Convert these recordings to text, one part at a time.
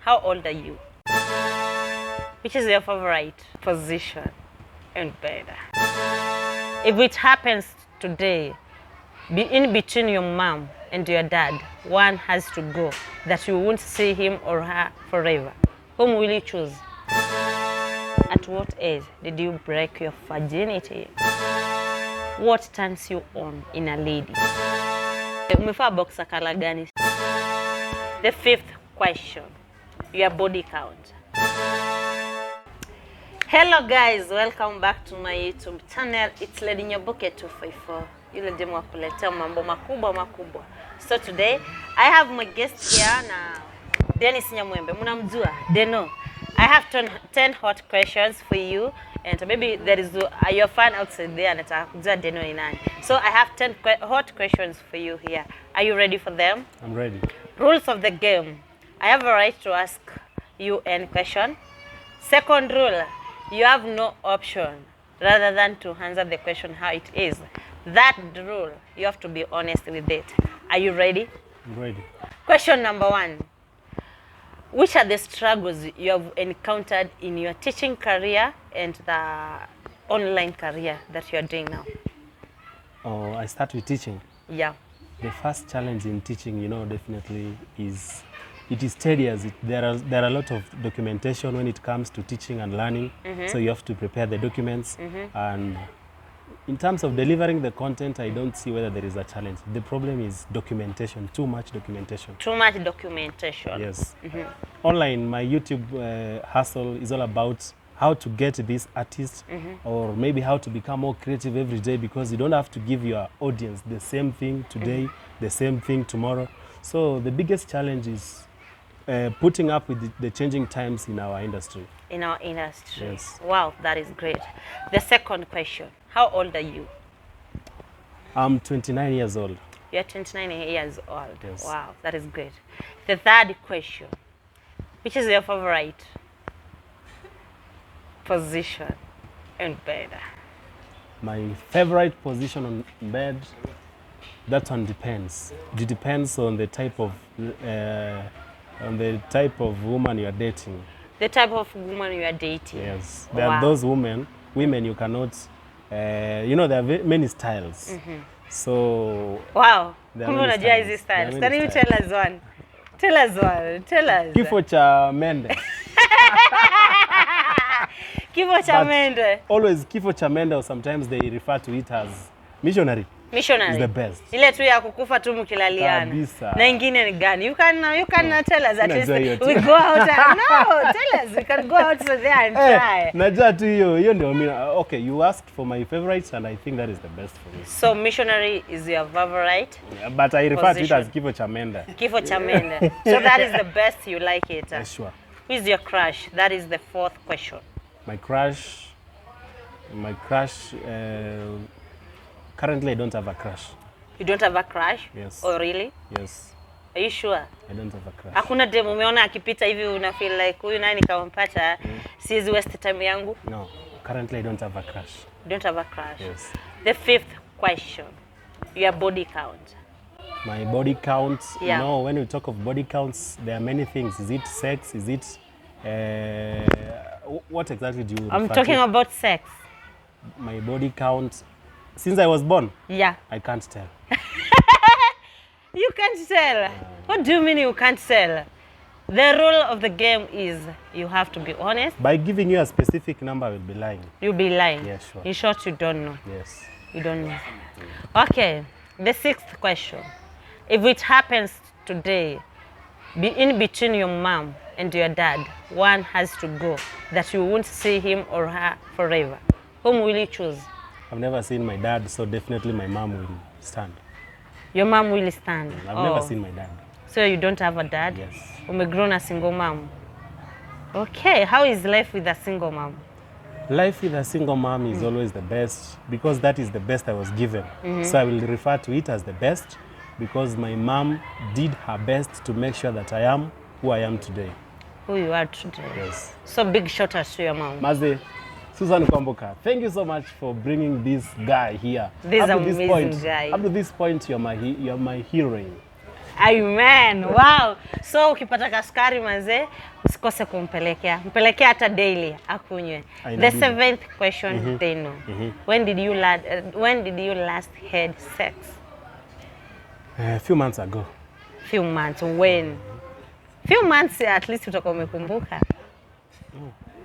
How old are you? Which is your favorite position in bed? If it happens today, be in between your mom and your dad, one has to go, that you won't see him or her forever. Whom will you choose? At what age did you break your virginity? What turns you on in a lady? Umevaa boxer color gani? The fifth question, your body count. Hello guys, welcome back to my YouTube channel. It's Lady Nyaboke 254. Yule demu wa kuletea mambo makubwa makubwa. So today I have my guest here na Dennis Nyamwembe. Mnamjua? Deno. I have 10 hot questions for you and maybe there is your fan outside there anataka kujua Deno ni nani. So I have 10 hot questions for you here. Are you ready for them? I'm ready. Rules of the game. I have a right to ask you any question. Second rule, you have no option rather than to answer the question how it is. That rule, you have to be honest with it. Are you ready? I'm ready. Question number one. Which are the struggles you have encountered in your teaching career and the online career that you are doing now? Oh, I start with teaching. Yeah. The first challenge in teaching, you know, definitely is it is tedious. There are a lot of documentation when it comes to teaching and learning. So you have to prepare the documents. And in terms of delivering the content, I don't see whether there is a challenge. The problem is documentation, too much documentation. Too much documentation. Yes. Online, my YouTube hustle is all about how to get this artist or maybe how to become more creative every day, because you don't have to give your audience the same thing today, the same thing tomorrow. So the biggest challenge is putting up with the changing times in our industry. In our industry. Yes. Wow, that is great. The second question, how old are you? I'm 29 years old. You are 29 years old. Yes. Wow, that is great. The third question, which is your favorite position in bed? My favorite position on bed, that one depends. It depends on the type of woman you are dating. The type of woman you are dating. Yes, there Wow. are those women you cannot, you know, there are many styles. So Wow. There are Kumbe many unajua hizi styles. There are styles. many Can you styles. tell us one? Tell us one. Tell us. Kifo cha mende. Kifo cha But mende. Always kifo cha mende, or sometimes they refer to it as missionary. Missionary. Is the best. Ile tu ya kukufa tu mkilaliana. Kabisa. Na ingine ni gani? You can tell us at least Najua hiyo tu. we go out and, no, tell us we can go out there and try. Najua tu hiyo, hiyo ndio mimi. Okay, you asked for my favorites and I think that is the best for me. So missionary is your favorite? Yeah, but I refer to it as Position. kifo cha mende. Kifo cha mende. So that is the best, you like it. Yeah, sure. Who is your crush? That is the fourth question. My crush, currently I don't have a crush. You don't have a crush? Yes. Oh, really? Yes, Are you sure? I don't have a crush. Hakuna dem umeona akipita hivi una feel like huyu nani kampata, siwezi waste time yangu? No, currently I don't have a crush. You don't have a crush? Yes. The fifth question, your body count. My body count? Yeah. No, when we talk of body counts, there are many things. Is it sex? Is it... what exactly do you I'm refer talking to? about sex. My body count, since I was born? Yeah. I can't tell. You can't tell? What do you mean you can't tell? The rule of the game is you have to be honest. By giving you a specific number, I will be lying. You'll be lying. Yeah, sure. In short, you don't know. Yes. You don't know. Okay. The sixth question. If it happens today, be in between your mom and your dad, one has to go, that you won't see him or her forever. Whom will you choose? I've never seen my dad, so definitely my mom will stand. Your mom will stand. I've never seen my dad. So you don't have a dad? Yes. Umegrown a single mom. Okay, how is life with a single mom? Life with a single mom is always the best, because that is the best I was given. So I will refer to it as the best, because my mom did her best to make sure that I am who I am today. Who you are today. Yes. So big shout out to your mom. Maze, Susan Kwamboka, thank you so much for bringing this guy here. This Up to amazing this point, guy. Up to this point, you're my heroine. Amen. Wow. So ukipata kasukari manze, usikose kumpelekea. Mpelekea hata daily akunywe. Ah, The inabidi. seventh question they know. When did you last had sex? A few months ago. Few months. When? Few months at least utakuwa umekumbuka.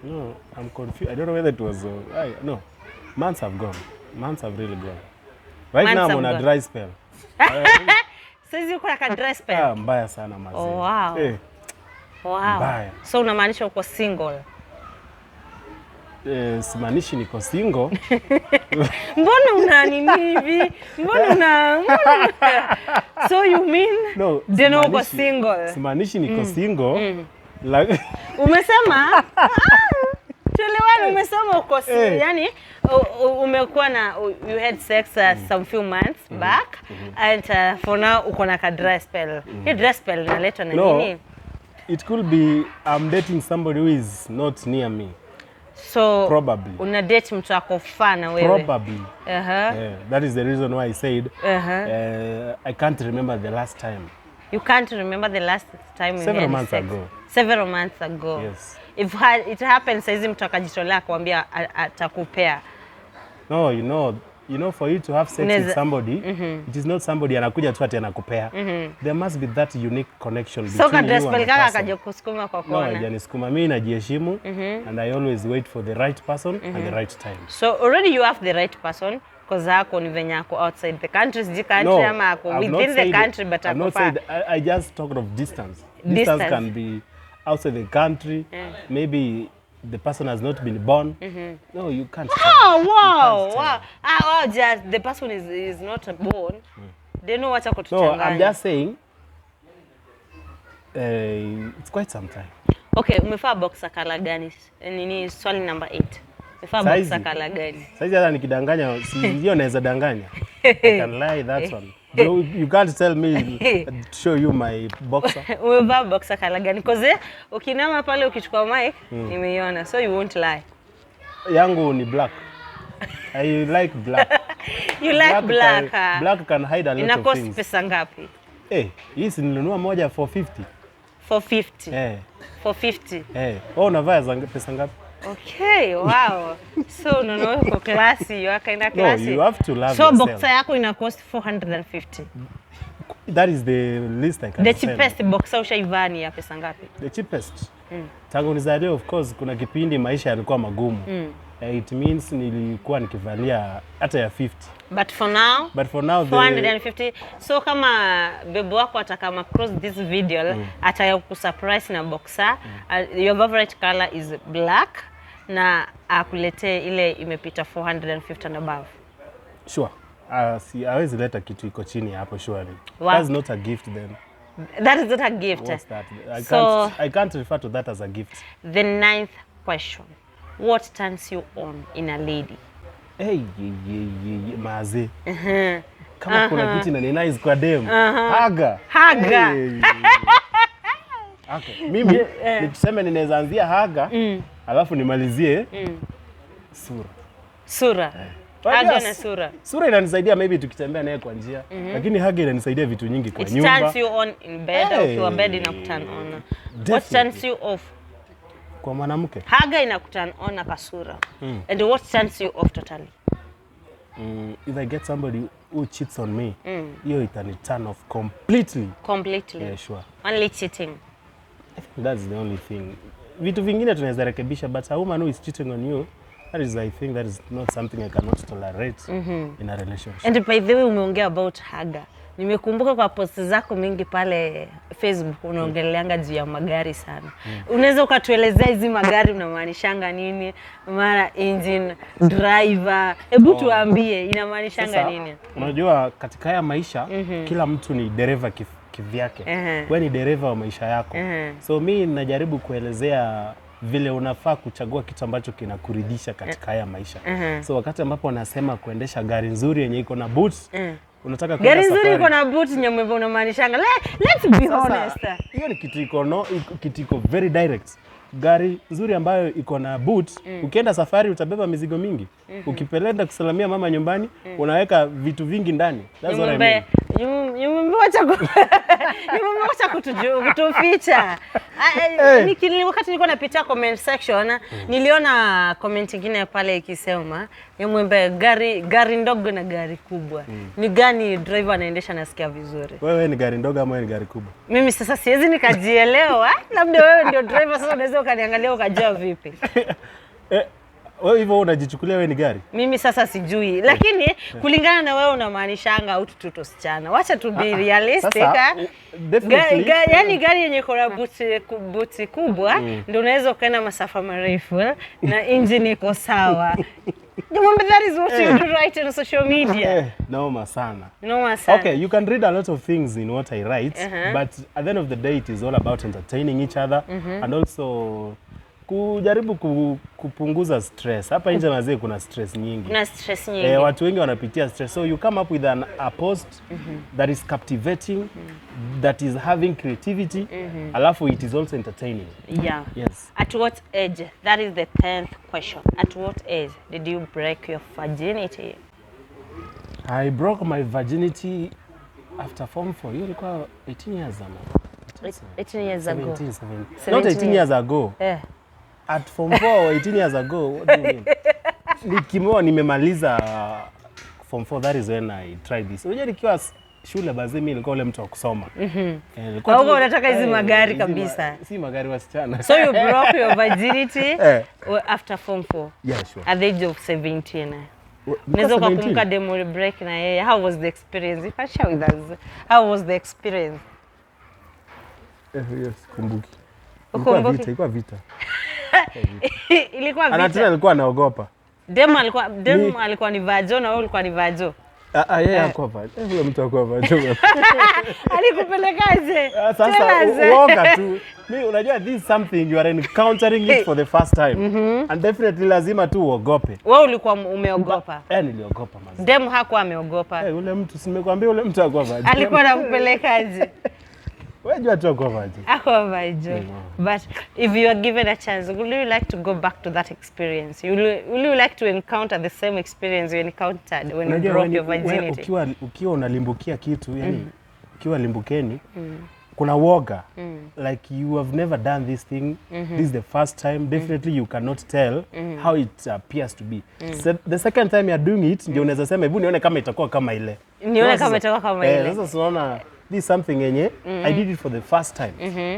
No, I'm confused. I don't know whether it was no. Months have gone. Months have really gone. Right Months now I'm have on a gone. dry spell. Saizi uko na ka dry spell. Ah, mbaya sana mazee. Oh, wow. Eh, Wow. mbaya. So unamaanisha uko single? Simaanishi niko single. Mbona una nini hivi? Mbona So you mean No, Deno uko simaanishi- single? Simaanishi niko single. Like, Umesema tuelewane, umesema uko Eh. yani umekuwa na you had sex some few months back and for now uko na ka dry spell. Hii dry spell inaletwa na No. nini? It could be I'm dating somebody who is not near me. So Probably. una date mtu ako far na wewe. Probably. Yeah, that is the reason why I said I can't remember the last time. You can't remember the last time you Several had months sex. ago. Several months ago. Yes. If it happens saizi mtu akajitolea kuambia atakupea. No, you know, for you to have sex with somebody, it is not somebody anakuja tu ati anakupea. There must be that unique connection So between ka dress you and the kaka person. akaja kusukuma kwa No, kona. hajanisukuma. Mimi najiheshimu and I always wait for the right person and the right time. So already you have the right person because ako ni venye ako outside the country, sijui country ama ako I've not within the said- country but I've ako not far. said, I just talked of distance. Distance Distance. can be outside the country. Maybe the person has not been born. No, you can't. Oh, wow, You can't wow. Ah, wow, just the person is not born. They know wacha No, kutuchanganya. I'm just saying it's quite some time. Okay, umefaa boxer color gani? Nini swali number 8. Umefaa Saizi. boxer color gani? Saizi hata nikidanganya, si ndio naweza danganya. I can lie that one. You can't tell me to show you my boxer. Umevaa boxer color gani? Cause ukinama pale ukichukua mic, nimeiona. So you won't lie. Yangu ni black. I like black. You like black. Can, black can hide a lot Ina of cost things. pesa ngapi? Eh, hii si nilinunua moja 450. 450. Eh, 450. eh. Wewe unavaa za pesa ngapi? Okay, wow. So unaona uko classy, you are kind of No, classy. you have to love So yourself. boxer yako ina cost 450. That is the least I can The sell. cheapest boxer ushaivaa ni ya pesa ngapi? The cheapest. Tangu nizaliwe, of course, kuna kipindi maisha yalikuwa magumu. It means nilikuwa nikivalia hata ya 50. But for now, But for now the 450. So kama bebe wako atakama across this video atakusurprise na boxer. Your favorite color is black na akuletee ile imepita 450 and above. Sure. Si hawezi leta kitu iko chini hapo surely. Wow. That's not a gift then. That is not a gift. What's that? I can't refer to that as a gift. The ninth question. What turns you on in a lady? Hey, maze. Kama kuna kitu inani nice kwa dem. Haga. Haga. Hey. Okay. Mimi nituseme ninaweza anzia haga alafu nimalizie sura. Sura. But Haga yes, na sura. Sura inanisaidia maybe tukitembea naye kwa njia, lakini haga inanisaidia vitu nyingi kwa It nyumba. turns you on in bed. Hey. Ukiwa bed inakuturn on. What Definitely. turns you off? Kwa mwanamke. Haga inakuturn on na kasura. And what turns you off totally? If I get somebody who cheats on me, hiyo itani turn off completely. Completely. Yeah, sure. Only cheating. I think that's the only thing. Vitu vingine tunaweza rekebisha, but a woman who is cheating on you, that is, I think that is not something I cannot tolerate in a relationship. And by the way, umeongea about haga. Nimekumbuka kwa post zako mingi pale Facebook unaongeleanga juu ya magari sana. Unaweza ukatuelezea hizi magari unamaanishanga nini? Mara engine, driver. Hebu tuambie inamaanishanga nini? Unajua katika haya maisha kila mtu ni dereva kivyake. Wewe ni dereva wa maisha yako. So mi najaribu kuelezea vile unafaa kuchagua kitu ambacho kinakuridhisha katika haya maisha. So wakati ambapo nasema kuendesha gari nzuri yenye iko na boots, unataka kwenda Gari nzuri safari. iko na boot nyamwembe unamaanishanga. Let's be Sasa, honest. hiyo ni kitu iko no, kitu iko very direct. Gari nzuri ambayo iko na boot, ukienda safari utabeba mizigo mingi. Ukipelenda kusalamia mama nyumbani, unaweka vitu vingi ndani. That's what I mean. Wacha kutuficha. Wakati nilikuwa napitia comment section, niliona comment ingine pale ikisema Nyamwembe, gari ndogo na gari kubwa, ni gani driver anaendesha nasikia vizuri? Wewe ni gari ndogo ama wewe ni gari kubwa? Mimi sasa siwezi nikajielewa, labda wewe ndio driver, sasa unaweza ukaniangalia ukajua vipi. Wewe hivyo unajichukulia wewe ni gari? Mimi sasa sijui, lakini kulingana na wewe unamaanishanga au tusichana. Wacha tu be realistic. Sasa, definitely. Yani gari yenye iko buti kubwa ndio unaweza ukaenda masafa marefu na engine iko sawa. Jamani, that is what you do right on social media. Noma sana. Noma sana. Okay, you can read a lot of things in what I write, but at the end of the day it is all about entertaining each other and also kujaribu kupunguza stress. Hapa nje mazee kuna stress nyingi. Kuna stress nyingi. Watu wengi wanapitia stress. So you come up with a post that is captivating, that is having creativity, alafu it is also entertaining. Yeah. Yes. At what age? That is the 10th question. At what age did you break your virginity? I broke my virginity after form 4. Hiyo ilikuwa 18 years ago. 18 years ago. 17, 17. Not 18 years ago. Yeah. At form 4, 18 years ago, what do you mean? Nikimoa nimemaliza form 4, that is when I tried this. Unajua nikiwa shule bazi mimi nilikuwa ule mtu wa kusoma. Kwa hiyo unataka hizi magari kabisa. Si magari wasichana. So you broke your virginity after form 4? Yeah, sure. At the age of 17. Unaweza kukumbuka demo break na yeye. How was the experience? If I share with us, how was the experience? Yes, kumbuki. Ilikuwa vita. Ilikuwa vita. Anatena alikuwa anaogopa. Demo alikuwa ni vajo na wewe ulikuwa ni vajo. Yeye hakuwa vajo. Huyo mtu hakuwa vajo. Alikupelekaje? Sasa uoga tu. Mimi unajua this is something you are encountering it for the first time. And definitely lazima tu uogope. Wewe ulikuwa umeogopa? Niliogopa mazee. Demo hakuwa ameogopa. Ule mtu simekuambia ule mtu hakuwa vajo. Alikuwa anakupelekaje? Wewe jua tu hakuwa vajo. Hakuwa vajo. But if you are given a chance, would you like to go back to that experience? Will you like to encounter the same experience you encountered when you broke your virginity? Ukiwa unalimbukia kitu, yani ukiwa limbukeni, kuna woga. Like you have never done this thing. This is the first time. Definitely you cannot tell how it appears to be. So the second time you are doing it, ndio unaweza sema hebu nione kama itakuwa kama ile. Nione kama itakuwa kama ile. Sasa unaona this is something yenye I did it for the first time.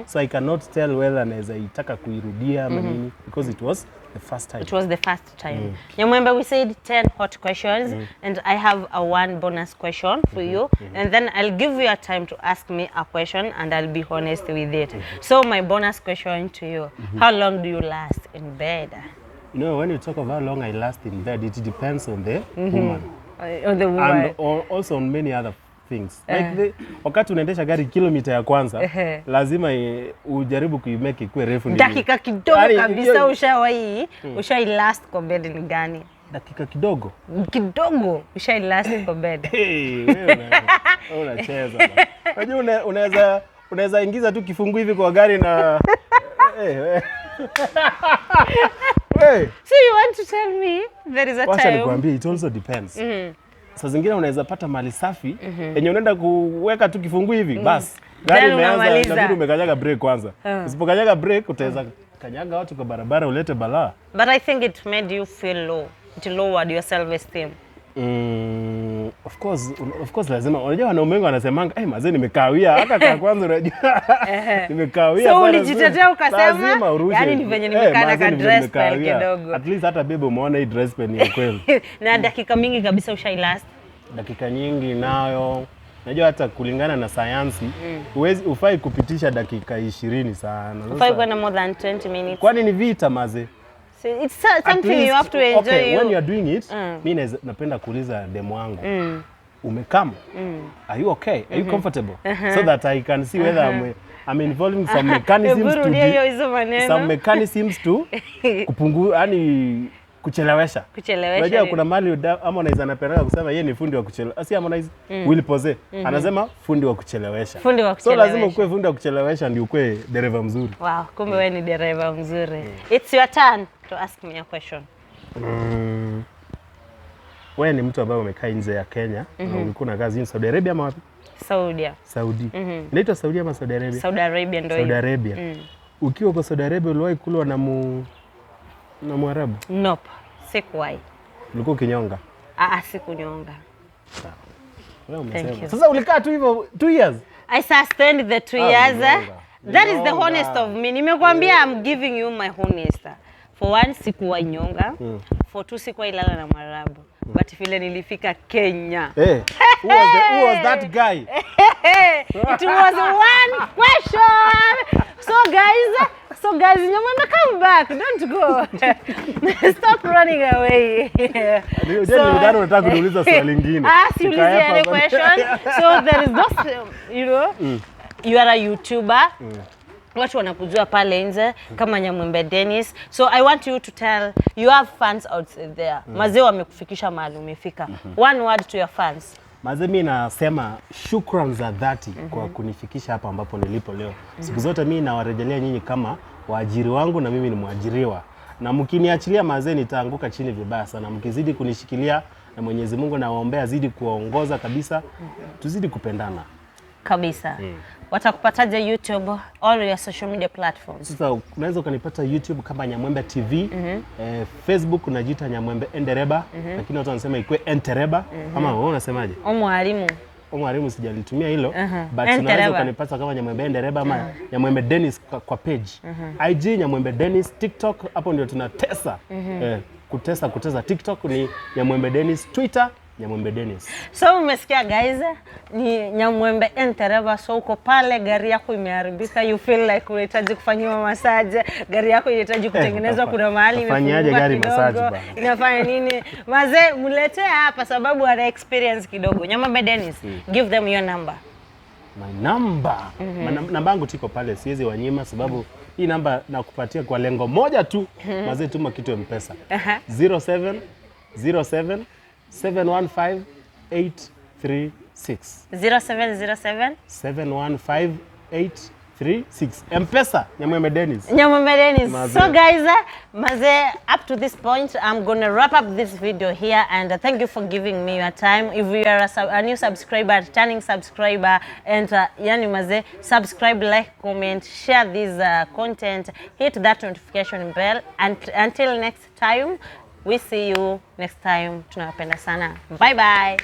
So I cannot tell whether naweza itaka kuirudia ama nini because it was the first time. It was the first time. Nyamwembe, we said 10 hot questions and I have a one bonus question for you and then I'll give you a time to ask me a question and I'll be honest with it. So my bonus question to you, how long do you last in bed? You know, when you talk of how long I last in bed, it depends on the woman. On the woman. And also on many other things. Like wakati unaendesha gari kilomita ya kwanza, lazima ujaribu kuimake ikuwe refu. Dakika kidogo kabisa ushawai last kwa bed ni gani? Dakika kidogo? Kidogo ushawai last kwa bed. Hey, wewe unacheza. Unajua unaweza ingiza tu kifungu hivi kwa gari na Hey. So you want to tell me there is a time? Wacha nikwambie, it also depends. Saa zingine unaweza pata mali safi yenye unaenda kuweka tu kifungu hivi bas. Gari imeanza, inabidi umekanyaga brake kwanza. Usipokanyaga brake utaweza kanyaga watu kwa barabara ulete balaa. But I think it made you feel low. It lowered your self-esteem. Of course lazima. Unajua wanaume wengi wanasemanga, mazee nimekawia hata kwa kwanza unajua. Nimekawia. So ulijitetea ukasema, yani ni venye nimekaa na ka dress pen kidogo. At least hata bebe umeona hii dress pen ni kweli. Na dakika mingi kabisa ushai last. Dakika nyingi nayo. Unajua hata kulingana na sayansi, huwezi ufai kupitisha dakika 20 sana. Ufai kwenda more than 20 minutes. Kwani ni vita mazee? So it's something least, you have to enjoy. Okay, when you are doing it, mimi napenda kuuliza demo wangu. Umekam? Are you okay? Are you comfortable? So that I can see whether I'm involving some mechanisms to some mechanisms to kupunguza, yani Kuchelewesha. Kuchelewesha Unajua nini? kuna mali Harmonize anapendanga kusema yeye ni fundi wa kuchelewesha. Si Harmonize, Willy Pose anasema fundi wa kuchelewesha. Fundi wa So lazima kuchelewesha. ukuwe fundi wa kuchelewesha ndio ukuwe dereva mzuri. Wow, kumbe wewe ni dereva mzuri. It's your turn to ask me a question. Wewe ni mtu ambaye umekaa nje ya Kenya na ulikuwa na kazi Saudi Arabia ama wapi? Saudia. Saudi. Inaitwa Saudi ama Saudi Arabia? Saudi Arabia ndio Saudi hiyo. Arabia. Ukiwa kwa Saudi Arabia uliwahi kulwa na na Mwarabu? Nope. Sikuwahi. Ulikuwa ukinyonga? Ah, sikunyonga. Wewe umesema. Thank you. Sasa ulikaa tu hivyo 2 years? I sustained the 2 Ah, years. ulinyonga. That is the Ulinyonga. honest of me. Nimekwambia I'm giving you my honest. For one, sikuwahi nyonga. For two, sikuwahi lala na Mwarabu. But vile nilifika Kenya. Hey, who was that guy? It was one question. So guys, Nyamwembe, come back. Don't go. Stop running away. Nilidhani unataka kuniuliza swali lingine. Ah, siulizi Nikaepa any bana. question. So there is this, you are a YouTuber. Watu wanakujua pale nje kama Nyamwembe Dennis. So I want you to tell, you have fans out there. Mazee wamekufikisha mahali umefika. One word to your fans. Mazee, mi nasema shukran za dhati kwa kunifikisha hapa ambapo nilipo leo. Siku zote mi nawarejelea nyinyi kama waajiri wangu na mimi ni mwajiriwa, na mkiniachilia mazee nitaanguka chini vibaya sana. Mkizidi kunishikilia na Mwenyezi Mungu nawaombea azidi kuwaongoza kabisa, tuzidi kupendana. Kabisa. Watakupataje YouTube, all your social media platforms? Sasa unaweza ukanipata YouTube kama Nyamwembe TV, Facebook unajiita Nyamwembe Endereba, lakini watu wanasema ikue Entereba ama wewe unasemaje? O mwalimu. Mwalimu sijalitumia hilo, but Entereba. unaweza ukanipata kama Nyamwembe Endereba ama Nyamwembe Dennis kwa page. IG Nyamwembe Dennis, TikTok hapo ndio tunatesa. Kutesa TikTok ni Nyamwembe Dennis, Twitter Nyamwembe Dennis. So umesikia guys, ni Nyamwembe Entereba. So uko pale, gari yako imeharibika, you feel like unahitaji kufanyiwa massage, gari yako inahitaji kutengenezwa, kuna mahali utafanyiaje imefunguka gari massage kidogo, bana? inafanya nini? Mazee, mletee hapa sababu ana experience kidogo. Nyamwembe Dennis, give them your number. My number. Namba yangu tiko pale, siwezi wanyima sababu hii namba nakupatia kwa lengo moja tu. Mazee, tuma kitu M-Pesa. 07 07 715 836. 0707 715 836. M-Pesa Nyamwembe Dennis. Nyamwembe Dennis. Mazee. So guys, mazee, up to this point, I'm gonna wrap up this video here, and thank you for giving me your time. If you are a new subscriber, returning subscriber, and yani mazee, subscribe, like, comment, share this content, hit that notification bell, and until next time, we see you next time. Tunawapenda sana. Bye bye.